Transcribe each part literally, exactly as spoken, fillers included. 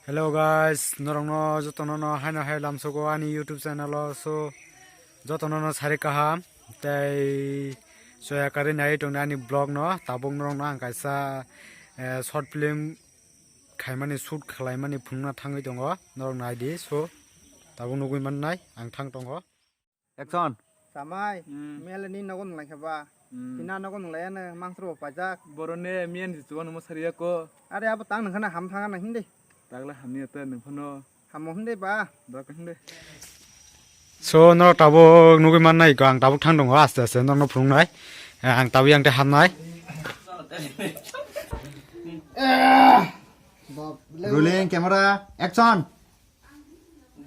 Hello guys, norokno jotono no haino hai lamsogo ani YouTube channel o, so jotono no sari kaham tei soya kari nai tongni ani vlog no. Tabuk norokno ang kaisa, eh, short film khaimani, shoot khlaimani phunukna thangwi tongo, norok nai di. So tabuk nugwi mannai ang thang tongo. Action. Samai, hmm, mele ni nogo nung lai kha ba? Hmm. Tina nogo nung lai ano mangsro bo pajak. Boro ne miyan si chuwa nungma sariya ko. Are abo tang nung khana ham thanga na hindi. Tagla hamni ata nung phano. Hamo hindi ba? Ba ka hindi. So norok tabuk nugwi mannai ko, ang tabuk thang tongo aste aste norokno phunuknai. Eh, ang tabuk yang te hamnai. Rolling, camera, action.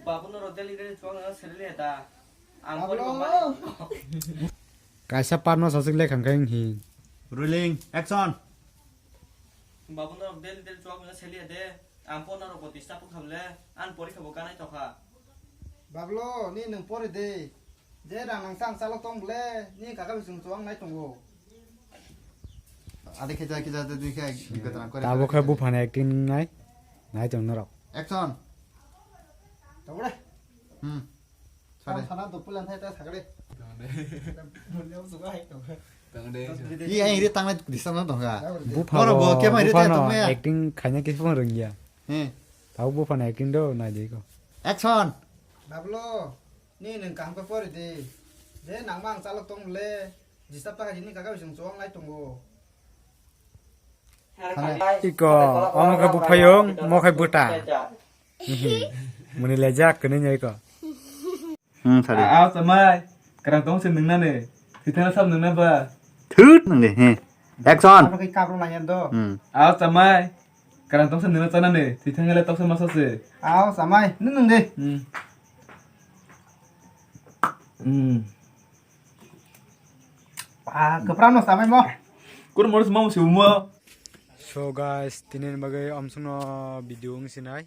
Babu norok daily daily chuwak nang selili da. Ang pori ko mani. Kaisa part no sasik le khang khe wng hi. Rolling, action. Babu norok daily daily chuwak nang selili de. Ang po norok bo disturb khamle. Ang pori kha bo kanai tokha. Bablo, ni nung pori de. Je rang nang sang chalok tong ble, ni kaka bising chuwak nai tongo. Ade khe ja khe ja de dui khe. Tabuk khe buphani acting nai. Nai tong norok. Action. Tabuk de. Hmm. Tang sana dopulan thai ta sagre. Tong de. Mulia suka hai tong. Tong de. Iya, ini tangan di sana dong ga. Bupha. Oro bo bo, ke mai rita buphano tong ya. Acting khaina khe phone rwngya. He. Tau buphano acting do nai de ko. Action. Bablo, ni nung kaham khe pori de. Je nangma ang chalok tong le. Disturb ta kha jini kaka bising chuwak nai tongo. Iko, omo khe buphayung, mo khe buta. Muni lejak kene nyai ko. Hmm, sorry. Aw chamai, karang tong se nung nane. Thithana sab nung na ba. Thut nang de, he. Action. Ano khe kabro nang yan do. Hmm. Aw chamai, karang tong se nung na chana ne. Thithana le tong se masa se. Aw chamai, nung nung de. Hmm. Hmm. Ah, kwpram no samai mo. Kur moris mo musi mo. So guys, tini ni bagwi amsukno video wng sinai.